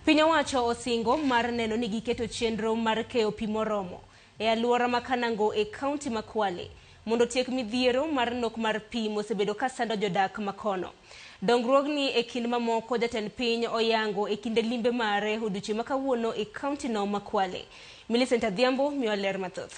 Piny owacho osingo mar neno ni giketo chenro mar keyo pi moromo e alwora ma Kanango e kaunti ma Kwale mondo otiek midhiero mar nok mar pi mosebedo ka sando jodak makono. Dongruogni e kind mamoko jatend piny oyango e kinde limbe mare odiochieng' ma kawuono e kaunti no ma Kwale. Millicent Adhiambo miyo ler mathoth.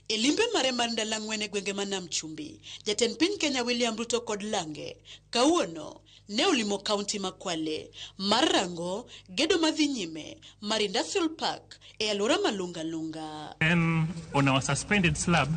E limbe mare mar ndalo 4 e gwenge ma Nam Chumbi, jatend piny Kenya William Ruto kod lange kawuono ne olimo kaunti ma Kwale mar rango gedo madhi nyime mar Industrial Park e alwora ma Lunga Lunga. Then on our suspended slab,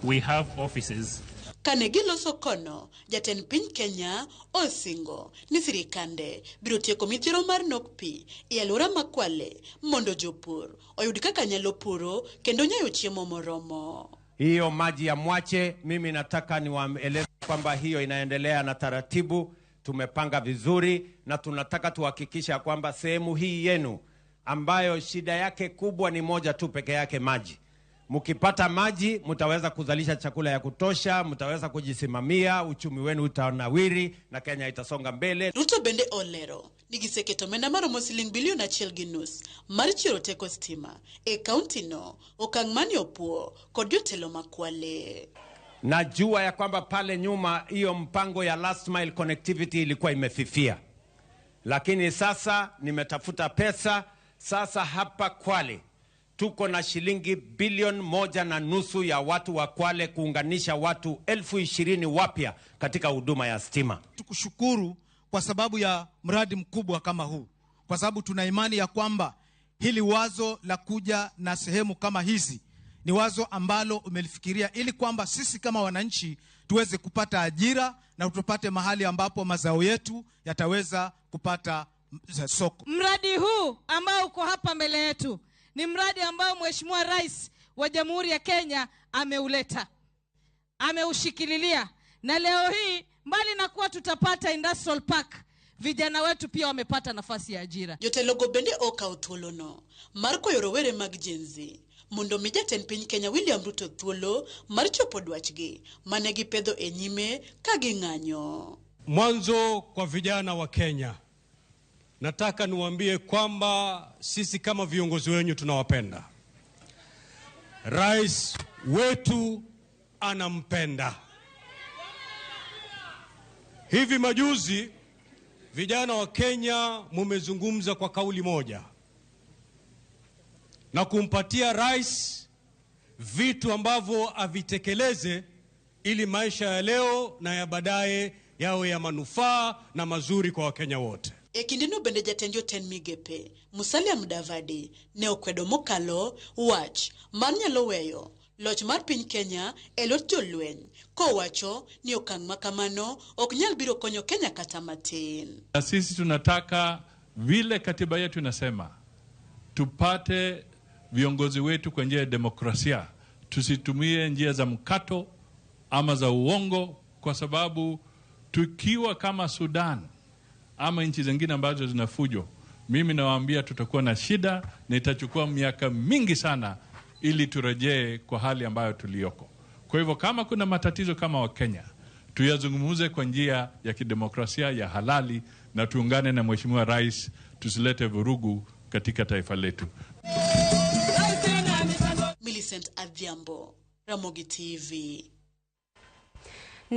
we have offices. Kane giloso kono, jatend piny Kenya osingo ni sirikande biro tieko midhiero mar nok pi e alwora ma Kwale mondo jopur oyud kaka nyalo puro kendo nyayo chiemo moromo. Hiyo maji ya Mwache, mimi nataka niwaeleze kwamba hiyo inaendelea na taratibu, tumepanga vizuri na tunataka tuhakikisha kwamba sehemu hii yenu ambayo shida yake kubwa ni moja tu peke yake, maji. Mkipata maji mtaweza kuzalisha chakula ya kutosha, mtaweza kujisimamia, uchumi wenu utanawiri na Kenya itasonga mbele. Ruto bende olero ni giseketo omenda maromo siling bilion 1.5 mar chiero teko stima e kaunti no, okang' mane opuo kod jotelo ma Kwale. Najua ya kwamba pale nyuma hiyo mpango ya last mile connectivity ilikuwa imefifia, lakini sasa nimetafuta pesa. Sasa hapa Kwale tuko na shilingi bilioni 1.5 ya watu wa Kwale kuunganisha watu 20,000 wapya katika huduma ya stima. Tukushukuru kwa sababu ya mradi mkubwa kama huu, kwa sababu tuna imani ya kwamba hili wazo la kuja na sehemu kama hizi ni wazo ambalo umelifikiria ili kwamba sisi kama wananchi tuweze kupata ajira na tupate mahali ambapo mazao yetu yataweza kupata soko. Mradi huu ambao uko hapa mbele yetu ni mradi ambao Mheshimiwa Rais wa Jamhuri ya Kenya ameuleta, ameushikililia, na leo hii mbali na kuwa tutapata industrial park, vijana wetu pia wamepata nafasi ya ajira. Jotelo go bende okawo thuolono mar kwayo rowere mag Gen Z mondo mi jatend piny Kenya William Ruto thuolo mar chopo dwachgi mane gipedho e nyime ka ging'anyo. Mwanzo kwa vijana wa Kenya, nataka niwaambie kwamba sisi kama viongozi wenyu tunawapenda. Rais wetu anampenda. Hivi majuzi vijana wa Kenya mumezungumza kwa kauli moja na kumpatia rais vitu ambavyo avitekeleze ili maisha ya leo na ya baadaye yawe ya manufaa na mazuri kwa Wakenya wote. E kindeno bende jatend jotend migepe Musalia Mudavadi ne okwedo mokalo wach mar nyalo weyo loch mar piny Kenya e lwet jolweny kowacho ni okang' ma kamano ok nyal biro konyo Kenya kata matin. Na sisi tunataka vile katiba yetu inasema tupate viongozi wetu kwa njia ya demokrasia, tusitumie njia za mkato ama za uongo, kwa sababu tukiwa kama Sudan ama nchi zingine ambazo zina fujo, mimi nawaambia tutakuwa na shida na itachukua miaka mingi sana ili turejee kwa hali ambayo tuliyoko. Kwa hivyo kama kuna matatizo kama Wakenya, tuyazungumze kwa njia ya kidemokrasia ya halali na tuungane na Mheshimiwa Rais, tusilete vurugu katika taifa letu. Millicent Adhiambo, Ramogi TV.